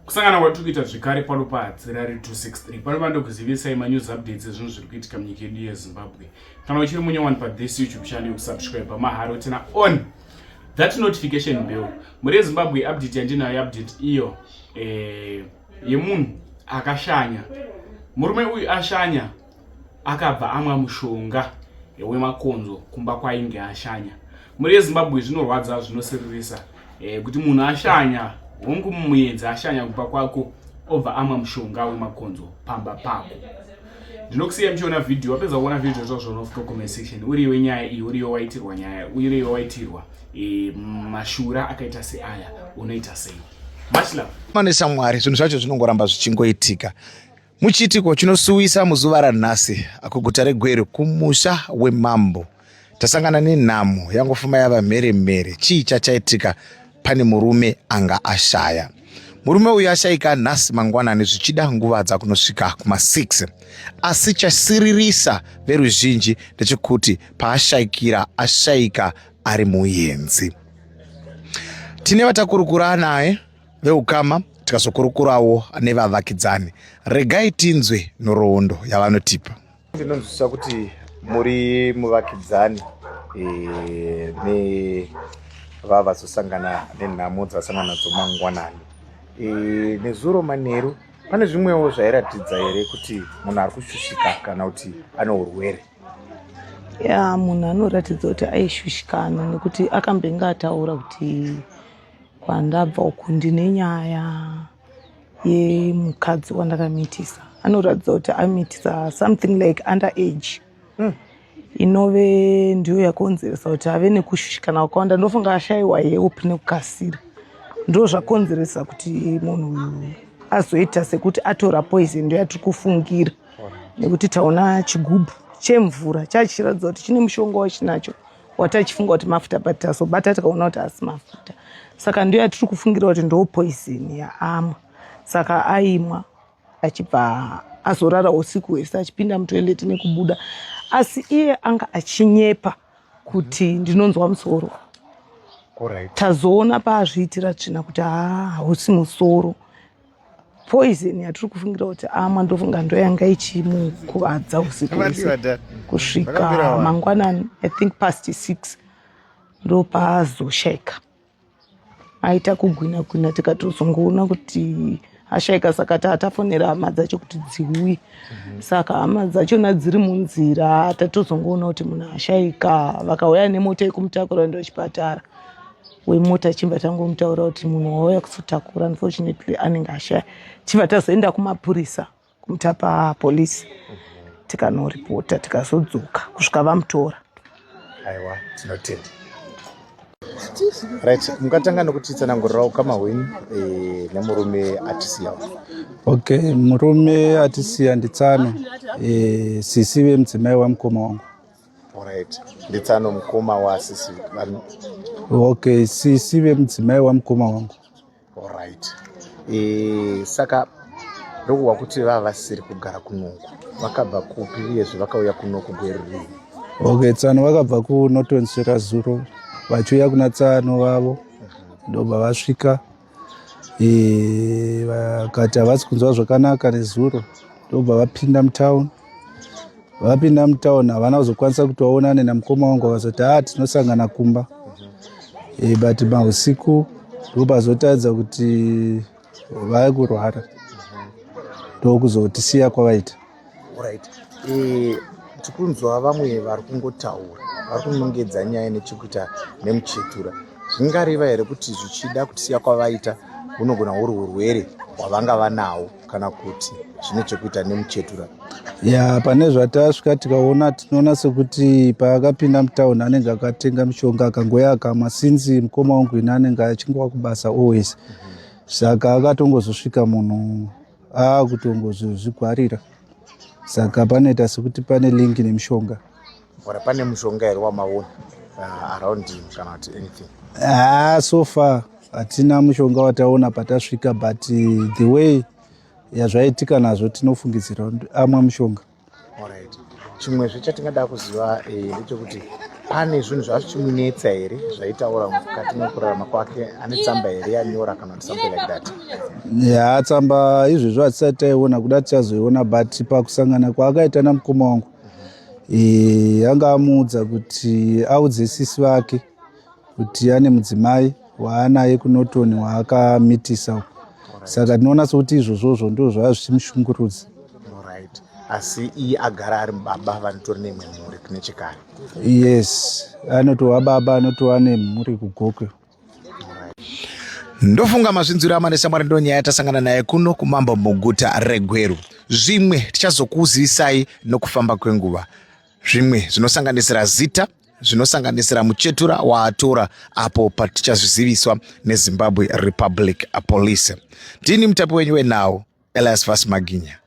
Kusangana kwatiri kuita zvekare pano paHatirari 263 pano pandokuzivisai manews updates ezvinhu zviri kuitika munyika yedu yeZimbabwe. Kana uchiri munyowani pathis YouTube channel yokusubscribe mahara utina on that notification bell. Mhuri yeZimbabwe, update yandinayo update iyo yemunhu akashanya. Murume uyu ashanya akabva amwa mushonga wemakonzo kumba kwainge ashanya. Mhuri yeZimbabwe, zvinorwadza, zvinosiririsa kuti munhu ashanya, hongu mumuedzi ashanya kumba kwako, obva amwa mushonga wemakonzo pamba pako. Ndinokusiya muchiona vhidhiyo. Wapedza kuona vhidhiyo, zvazvonofika comment section. Uriwe nyaya iyi, uriwe waitirwa nyaya, uriwe waitirwa mashura akaita seaya, unoita sei? Much love. Maneshamwari, zvinhu zvacho zvinongoramba zvichingoitika. Muchiitiko chinosuwisa muzuva ranhasi kuguta reGweru, kumusha wemambo, tasangana nenhamo yangofuma yava mhere mhere. Chii chachaitika? Pane murume anga ashaya. Murume uyu ashaika nhasi mangwanani, zvichida nguva dzakunosvika kuma6. Asi chasiririsa veruzhinji ndechekuti paashaikira, ashaika ari muenzi. Tine vatakurukura naye veukama, tikazokurukurawo nevavakidzani. Regai tinzwe nhoroondo yavanotipa. Ndinonzwisisa kuti muri muvakidzani nevavazosangana nenhamo dzavasangana nadzo mangwanani nezuro manheru. Pane zvimwewo zvairatidza here kuti munhu ari kushushika kana kuti ane urwere? Ya, munhu anoratidza kuti aishushikana nekuti akambenge ataura kuti kwandabva uku ndine nyaya yemukadzi wandakamitisa. Anoratidza kuti amitisa something like under age, inove ndiyo yakonzeresa kuti ave nekushushikana kwakawanda. Ndofunga ashayiwa help nekukasira, ndo zvakonzeresa kuti munhu uyu azoita sekuti atora poison. Ndo yatiri kufungira nekuti taona chigubhu chemvura chachiratidza kuti chine mushonga wachinacho watachifunga kuti mafuta, but tazobata tikaona kuti asi mafuta. Saka ndo yatiri kufungira kuti ndo poison yaamwa. Saka aimwa achibva azorara usiku hwese achipinda mutoilet nekubuda, asi iye anga achinyepa kuti ndinonzwa musoro. Tazoona paazviitira tsvina kuti haa, hausi musoro. Poison yatiri kufungira kuti amwa, ndofunga ndo yanga ichimukuvadza usiku hwese kusvika mangwanani, I think past 6, ndo paazoshaika. Aita kugwina gwina, tikatozongoona kuti ashaika. Saka taatafonera hama dzacho kuti dziuye. Saka hama dzachona dziri munzira, tatozongoona kuti munhu ashaika. Vakauya nemota yekumutakura ndo chipatara. Wemota chibva tangomutaura kuti munhu wauya kuzotakura unfortunately anenge ashaya. Chibva tazoenda kumapurisa, kuMutapa polisi, tikanoripota, tikazodzoka kusvika vamutora. Aiwa, tinotenda. Right, mungatanga nokutitsanangurira ukama hwenyu nemurume atisiya? Okay, murume atisiya nditsano, sisi vemudzimai wamukoma wangu. Alright, nditsano mukoma wasisi? Okay, sisi vemudzimai wamukoma wangu. Alright, saka ndokuwa kuti vava vasiri kugara kunoku, vakabva kupi, uyezve vakauya kunoku Gweru rini? Okay, tsano vakabva kuNorton Serrazuro vachiuya kuna tsano vavo. Ndobva vasvika, vakati havasi kunzwa zvakanaka nezuro. Ndobva vapinda mutown. Vapinda mutown, havana kuzokwanisa kuti vaonane namukoma wangu. Vakazoti, "Ha, tinosangana kumba." But mausiku ndopazotaridza kuti vai kurwara, ndokuzotisiya kwavaita. Alright, tikunzwa vamwe vari kungotaura, vari kunongedza nyaya nechekuita nemuchetura. Zvingareva here kuti zvichida kutisiya kwavaita hunogona huri urwere hwavanga vanawo, kana kuti zvine chekuita nemuchetura? Ya, pane zvatasvika tikaona, tinoona sekuti paakapinda mutauni anenge akatenga mishonga, akangoya akamwa. Since mukoma wangu ine anenge achingova kubasa always, saka akatongozosvika munhu akutongozozvigwarira. Saka panoita sekuti pane link nemishonga. Ora, pane mushonga here wamaona around him kana kuti anything? Ah, so far hatina mushonga wataona patasvika, but the way yazvaitika nazvo, tinofungidzira kuti amwa mushonga. Alright, chimwezve chatingada kuziva ndechekuti Pane zvinhu zvazvichimunetsa here zvaitaura mukati mekurarama kwake? Ane tsamba here yanyora kana kuti something like that? Ya, tsamba izvezvo hatisati taiona, kuda tichazoiona, but pakusangana kwaakaita namukoma wangu anga amuudza kuti audze sisi vake kuti ane mudzimai waanaye kuNorton waakamitisa uko. Saka tinoona sekuti izvozvozvo ndo zvava zvichimushungurudza. Alright. Asi iye agara ari baba vanotori neimwe mhuri nechekare? Yes, anotova baba, anotova nemhuri kuGokwe. Ndofunga mazvinzwira amane shamwari, ndo nyaya yatasangana naye kuno kumambo muguta reGweru. Zvimwe tichazokuzivisai nokufamba kwenguva, zvimwe zvinosanganisira zita, zvinosanganisira muchetura waatora apo patichazviziviswa neZimbabwe Republic Police. Ndini mutapi wenyu wenhau, Elias Vas Maginya.